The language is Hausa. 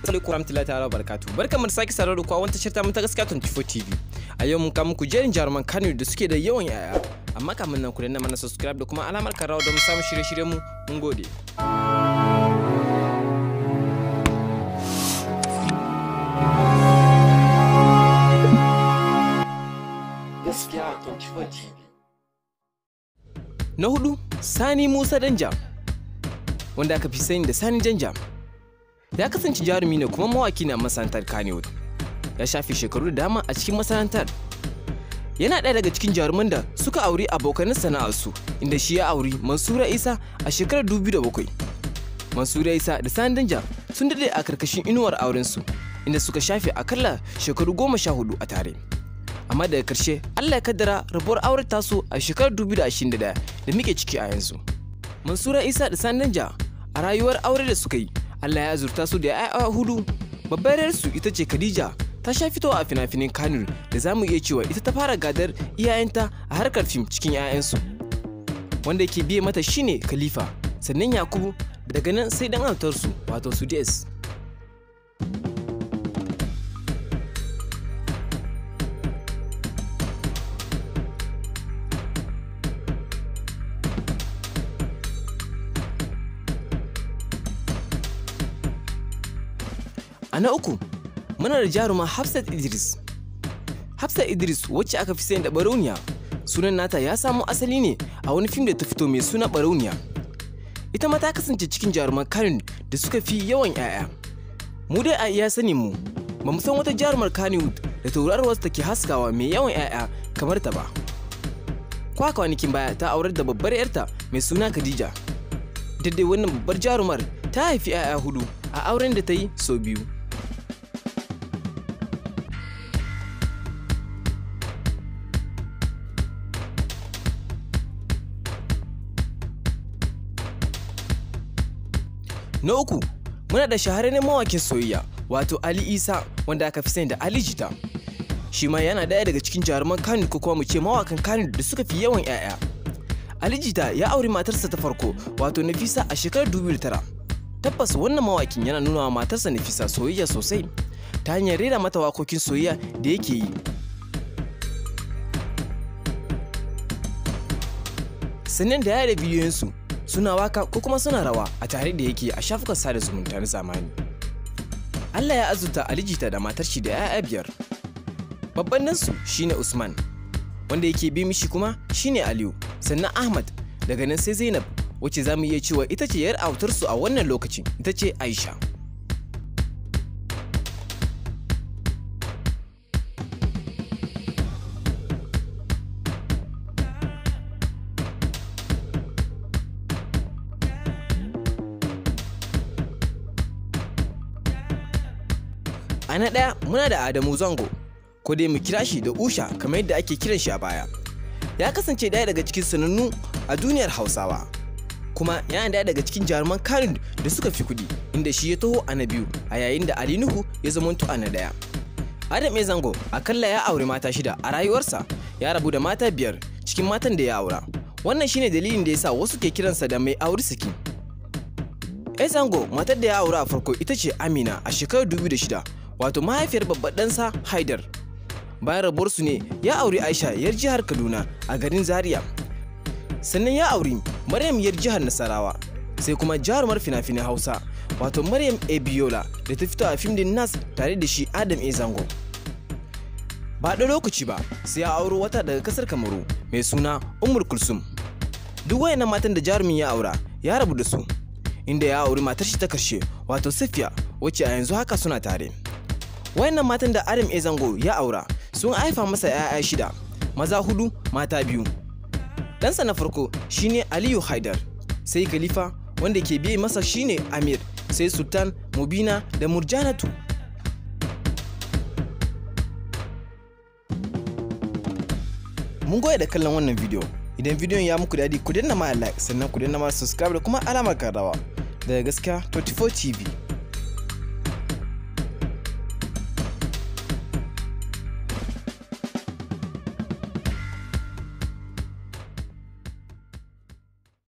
Alaikum warahmatullahi ta'ala wabarakatuh. Barkamu da sake sauraro da kowa wata shirta mun ta Gaskiya 24 TV. A yau mun kawo muku jerin jaruman Kano da suke da yawan yaya. Amma kamin nan ku danna mana subscribe da kuma alamar karawa don samun shirye-shiryen mu. Mun gode. Gaskiya 24 TV. Na hudu, Sani Musa Danja, wanda aka fi sani da Sani Danja. Ya kasance jarumi ne kuma mawaki ne a masana'antar Kannywood. Ya shafe shekaru da dama a cikin masana'antar. Yana ɗaya daga cikin jaruman da suka auri abokanin sana'arsu, inda shi ya auri Mansura Isa a shekarar 2007. Mansura Isa da Sani Danja sun daɗe a karkashin inuwar aurensu, inda suka shafe akalla shekaru 14 a tare. Amma daga karshe Allah ya kaddara rabuwar auren tasu a shekarar 2021 da muke ciki a yanzu. Mansura Isa da Sani Danja a rayuwar aure da suka yi, Allah ya azurta su da 'ya'ya hudu. Babbar yarsu ita ce Khadija, ta sha fitowa a fina-finan Kano da zamu iya cewa ita ta fara gadar iyayenta a harkar fim cikin 'ya'yansu. Wanda yake biye mata shine Khalifa, sannan Yakubu, daga nan sai dan autarsu wato Sudes. A na uku, muna da jaruma Hafsat Idris. Hafsat Idris wacce aka fi sani da Barauniya, sunan nata ya samo asali ne a wani fim da ta fito mai suna Barauniya. Ita ma ta kasance cikin jaruman Kano da suka fi yawan 'ya'ya. Mu dai a iya sanin mu, ba mu san wata jarumar Kannywood da tauraruwar ta ke haskawa mai yawan 'ya'ya kamar ta ba. Kwa kwanakin baya ta aurar da babbar 'yarta mai suna Khadija. Daidai wannan babbar jarumar ta haifi 'ya'ya hudu a auren da ta yi sau biyu. Na uku, muna da shahararren mawakin soyayya wato Ali Isa wanda aka fi sani da Ali Jita. Shi ma yana ɗaya daga cikin jaruman Kano ko kuma mu ce mawakan Kano da suka fi yawan 'ya'ya. Ali Jita ya auri matarsa ta farko wato Nafisa a shekarar 2009. Tabbas wannan mawakin yana nuna wa matarsa Nafisa soyayya sosai ta hanyar rera mata wakokin soyayya da yake yi. Sannan da yada bidiyoyinsu suna waka ko kuma suna rawa a tare da yake a shafukan sada zumunta na zamani. Allah ya azurta Ali Jita da matar shi da 'ya'ya biyar. Babban nansu shine Usman, wanda yake bi mishi kuma shine Aliyu, sannan Ahmad, daga nan sai Zainab, wacce za mu iya cewa ita ce yar autarsu a wannan lokacin, ita ce Aisha. A na ɗaya muna da Adamu Zango, ko dai mu kira shi da Usha kamar yadda ake kiran shi a baya. Ya kasance ɗaya daga cikin sanannu a duniyar Hausawa, kuma yana ɗaya daga cikin jaruman Kano da suka fi kuɗi, inda shi ya taho a na biyu a yayin da Ali Nuhu ya zamanto a na ɗaya. Adam A. Zango akalla ya auri mata shida a rayuwarsa, ya rabu da mata biyar cikin matan da ya aura. Wannan shine dalilin da yasa wasu ke kiransa da mai auri saki. A. Zango matar da ya aura a farko ita ce Amina a shekarar 2006. Wato mahaifiyar babban ɗansa Haidar. Bayan rabuwarsu ne ya auri Aisha yar jihar Kaduna a garin Zaria. Sannan ya auri Maryam yar jihar Nasarawa, sai kuma jarumar fina-finan Hausa wato Maryam Ebiola da ta fito a fim din Nas tare da shi Adam A. Zango. Ba da lokaci ba sai ya auro wata daga kasar Kamaru mai suna Ummul Kulsum. Duk wayannan matan da jarumin ya aura ya rabu da su, inda ya auri matar shi ta karshe wato Safiya wacce a yanzu haka suna tare. Wayannan matan da Adam A. Zango ya aura sun haifa masa 'ya'ya shida, maza hudu, mata biyu. Ɗansa na farko shine Aliyu Haidar, sai Khalifa wanda ke biye masa shine Amir, sai Sultan, Mubina da Murjanatu. Mun goya da kallon wannan bidiyo. Idan bidiyon ya muku daɗi ku danna mana like sannan ku danna mana subscribe da kuma alamar karrawa. Daga Gaskiya 24 TV.